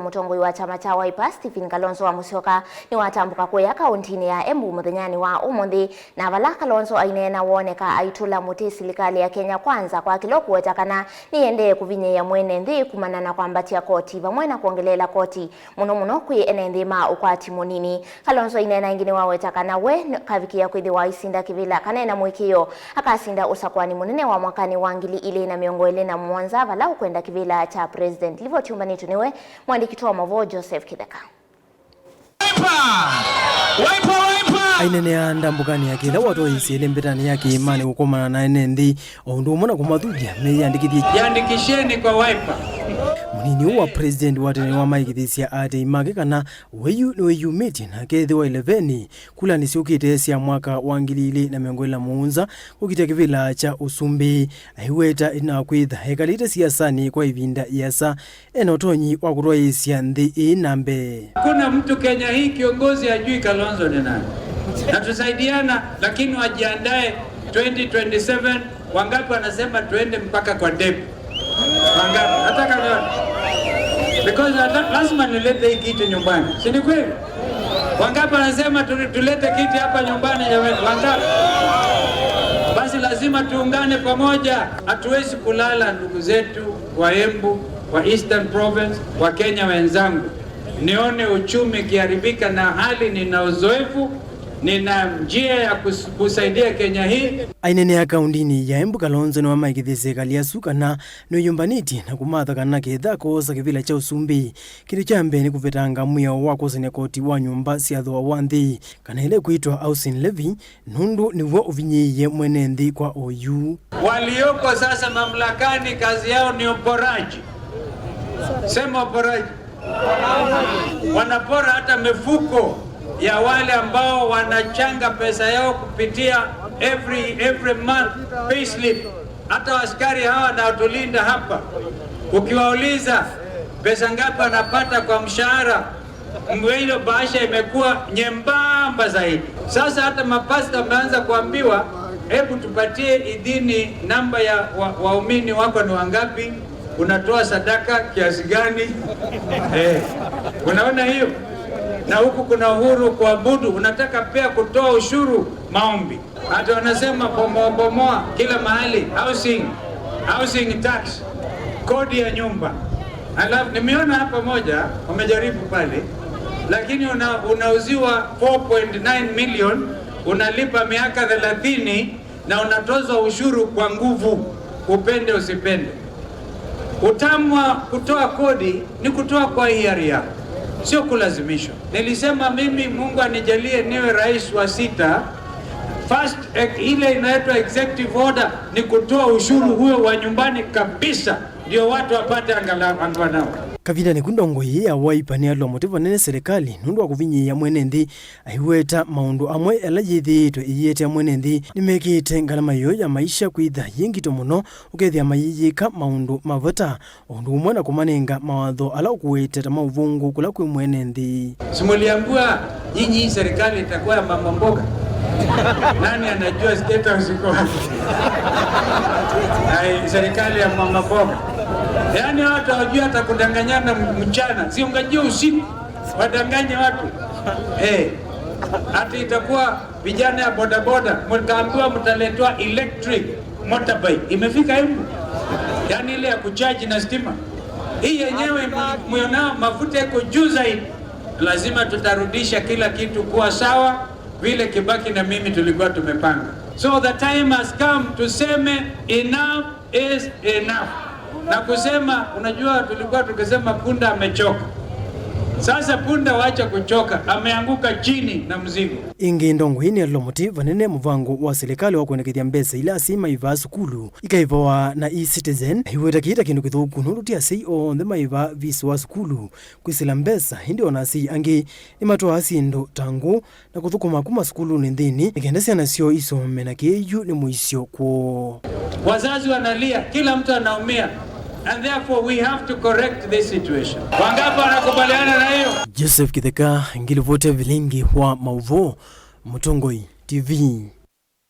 Mutongoi wa chama cha Wiper Stephen Kalonzo wa Musyoka ni watambuka kuya kauntini ya Embu muthenyani wa umuthi na vala Kalonzo ainena woneka aitula muti silikali ya Kenya Kwanza kwa kilo kuweta kana niendee kuvinyeya mwene nthi kumana na kwambatia koti vamwe na kuongelela koti muno muno kwi ene nthi ma ukwati munini. Kalonzo ainena ingine waweta kana we kavikia kwithiwa isinda kivila kana ena mwikio akasinda usakwani munene wa mwakani wa 2027 vala ukwenda kivila cha president livotiumbanitu niwe mwandiki wa mavo Joseph Kitheka. Ainene ya ndambukani yake ila watoisiele mbetani yake imani kukomana na ene nthi oundu umwe na kumathuthya meyandikithie. Jiandikisheni kwa Wiper. Munini wa president wa tene wa maikithisia atei make kana weyu niweyumitie na kethiwa 11 kula nisiukite sya mwaka wa 2027 kukitia kivila cha usumbi aiweta ina kwitha ekalite siasani kwa ivinda yasa ena utonyi wa kutwaisya nthi ii nambe. Kuna mtu Kenya hii kiongozi ajui Kalonzo ni nani, na tusaidiana, lakini wajiandae 2027. Wangapi wanasema tuende mpaka kwa debe? Wangapi? Nataka nione, because lazima nilete hii kitu nyumbani, si ni kweli? Wangapi wanasema tulete kiti hapa nyumbani jamani? Wangapi? Basi lazima tuungane pamoja. Hatuwezi kulala, ndugu zetu wa Embu, wa Eastern Province, wa Kenya wenzangu, nione uchumi ikiharibika, na hali nina uzoefu, nina njia ya kusaidia Kenya hii. Ainene ya kaundini ya Embu Kalonzo ni wamaikithie kali asu kana niuyumbanitye na kumatha kana ketha koosa kivila cha usumbi kindu kya mbee ni kuvetanga mwiao wa kwosania koti wa nyumba sya thooa wa nthi kana ile kwitwa housing levy nundu niw'o uvinyiiye mwene nthi kwa oyu. Walioko sasa mamlakani kazi yao ni uporaji. Sema uporaji. Wanapora hata mifuko ya wale ambao wanachanga pesa yao kupitia every month payslip. Hata askari hawa wanaotulinda hapa, ukiwauliza pesa ngapi wanapata kwa mshahara, hilo bahasha imekuwa nyembamba zaidi. Sasa hata mapasta wameanza kuambiwa, hebu tupatie idhini, namba ya waumini wako ni wangapi, unatoa sadaka kiasi gani? Unaona hiyo? Na huku kuna uhuru kuabudu, unataka pia kutoa ushuru maombi. Hata wanasema bomoa bomoa kila mahali, housing tax, kodi ya nyumba. Alafu nimeona hapa moja wamejaribu pale, lakini unauziwa 4.9 million, unalipa miaka 30 na unatozwa ushuru kwa nguvu, upende usipende. Utamu wa kutoa kodi ni kutoa kwa hiari yako, sio kulazimishwa. Nilisema mimi Mungu anijalie niwe rais wa 6. First, ile inaitwa executive order ni kutoa ushuru huo wa nyumbani kabisa, ndio watu wapate angalau angalau. Kavinda ni kundongo hii ya Wiper ni alwa muti vanene serikali nundu wa kuvinyiia mwene nthi aiweta maundu amwe ala yithiitwe iyete mwene nthi nimekite ngalama yo ya maisha kwitha yingito muno ukethia mayiyika maundu mavata undu umwe na kumanenga mawatho ala ukuwite ta mauvungu kula kwi mwene nthi. Simuliambua nyinyi hii serikali itakuwa ya mama mboga. Nani anajua State House iko wapi? Ai, serikali ya mama mboga. Yaani watu hawajui hata kudanganyana mchana, si ungajua usiku wadanganye watu. Hata itakuwa vijana ya bodaboda mtaambiwa mtaletwa electric motorbike. Imefika Embu? Yaani ile ya kuchaji na stima. Hii yenyewe mionao mafuta yako juu zaidi. Lazima tutarudisha kila kitu kuwa sawa vile Kibaki na mimi tulikuwa tumepanga. So the time has come tuseme enough is enough. Na kusema, unajua tulikuwa tukisema punda amechoka. Sasa punda wacha kuchoka, ameanguka chini na mzigo. Ingi ndongo hii ni muti vanene muvango wa serikali wa kuendekethya mbesa ila asii maiva sukulu ikaivawa na e-Citizen iweta kiita kindu kithuku nundu ti asii onthe maiva visi wa sukulu kwisila mbesa indi ona asii angi nimatwaa sindu tangu na kuthukuma kuma sukuluni nthini nikenda syana syoo isome na kiiyu ni muisyo kwoo. Wazazi wanalia, kila mtu anaumia. And therefore we have to correct this situation. Wangapi wanakubaliana na hiyo? Joseph Kitheka ngilivote vilingi wa Mauvo Mutongoi TV.